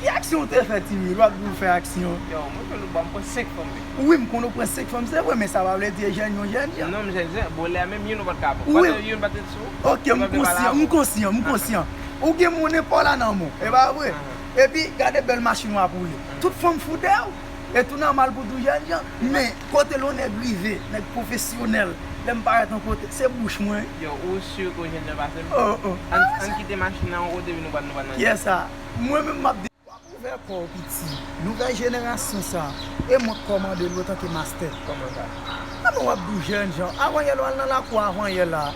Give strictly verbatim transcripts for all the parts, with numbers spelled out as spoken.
Ki aksyon w te fè, Timoun? W ap di w fè aksyon. Yo, mwen jwenn ou ba m pran senk fanm wi. Wi, m konn ou pran senk fanm, se vre, men sa pa vle di e jèn yon jèn jan. Non, m jèn jèn. Bon, lè a menm youn ou pa t ka pran. Wi. Pandan youn pa t sou. Ok, m konsyan, m konsyan, m konsyan. Ou gen monnen pa w la nan men w, e pa vre? Epi, gade bèl machin w ap woule. Tout fanm fou dèyè w. E tou nòmal pou tou jèn jan. Men, kote lè yon nèg rive, nèg pwofesyonèl, lè m parèt yon kote, se bouch mwen. Yo, ou si ke w jèn jan pase m? Oh, oh. Ann, ann kite machin nan yon kote, epi nou pral, nou pral nan. Kiyès sa? Mwen menm m ap di. W ap ouvè kò w, piti. Nouvèl jenerasyon sa. E mwen k kòmande l otanke mastè. Kòman sa? Kòman w ap di w jèn jan? Avanyè lè w al nan lakou avanyè la,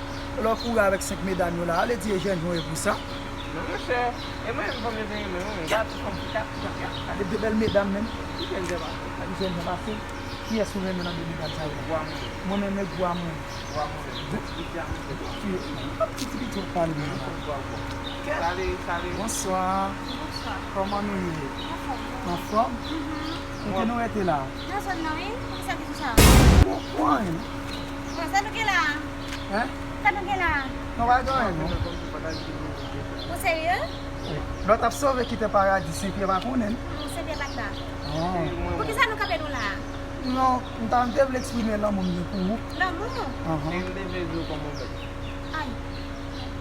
lè w kouri avèk senk medam yo la, ale di e jèn jan w ye pou sa. Non, monchè. E mwen menm fanm yo te renmen mwen, gade fanm, gade, gade, gade. Gade de bèl medam menm. Ki jèn jan pase? Ki jèn jan pase? Kiyès ou renmen nan de medam sa yo? Gwo amoun. Mwen menm e gwo amoun. Gwo amoun. Gwo ti piti amoun, gwo amoun. Ki, ki ti piti w ap pale menm la? Gwo, gwo. Salye, salye. Bonswa. Bonswa. Kòman nou ye? Anfòm. Anfòm? Mhm. Kote nou rete la? Nan zòn nan, wi. Poukisa w di sa? Bon, bon, anyen. Bon, sa nou gen la? Hein? Sa nou gen la? Nou pa gen anyen, non. Ou serye? Lòt ap sove kite paradi, Senpyè pa konnen. Non, Senpyè pa t la. Oh. Poukisa nou kanpe nou la? Non, m ta, m te vle eksprime lanmou m gen pou ou. Lanmou? Ahan. E m te vle di w kòman w fè. Ay.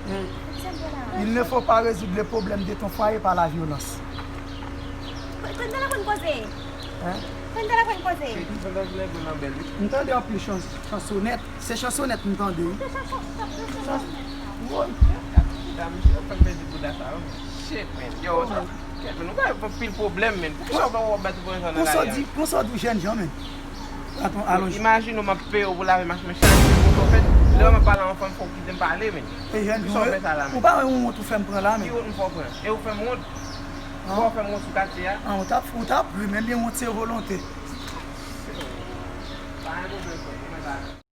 Eh, Senpyè la. Il ne faut pas résoudre le problème de ton foyer par la violence. Kò, kò, n ta la konn koze. Hein? Kò, n ta la konn koze. M tande anpil chans-, chansonèt. Se chansonèt m tande, wi. Se chanson, se chanson. Woy. Gade bouda, misye ap fè m pèdi bouda sa, wi. Shit, man. Yo, sa, Kevin, ou bay anpil pwoblèm, man. Poukisa w pa w ap bat pou yon jan nan kay la? Konsa w di, konsa w di w jèn jan, man. Aton, alonj. Imajine w m ap peye w pou lave machin, men chak jou konsa w fè. Lè w m ap pale a yon fanm, fò w kite m pale, man. E jèn jan, ou pa wè yon wont ou fè m pran la, man. Ki wont m fè w pran? E ou fè m wont? Ou pa fè m wont sou katye a? Ah, ou t ap, ou t ap ri, men li wont se volonte. Pa gen pwoblèm, frè. Ou mèt ale.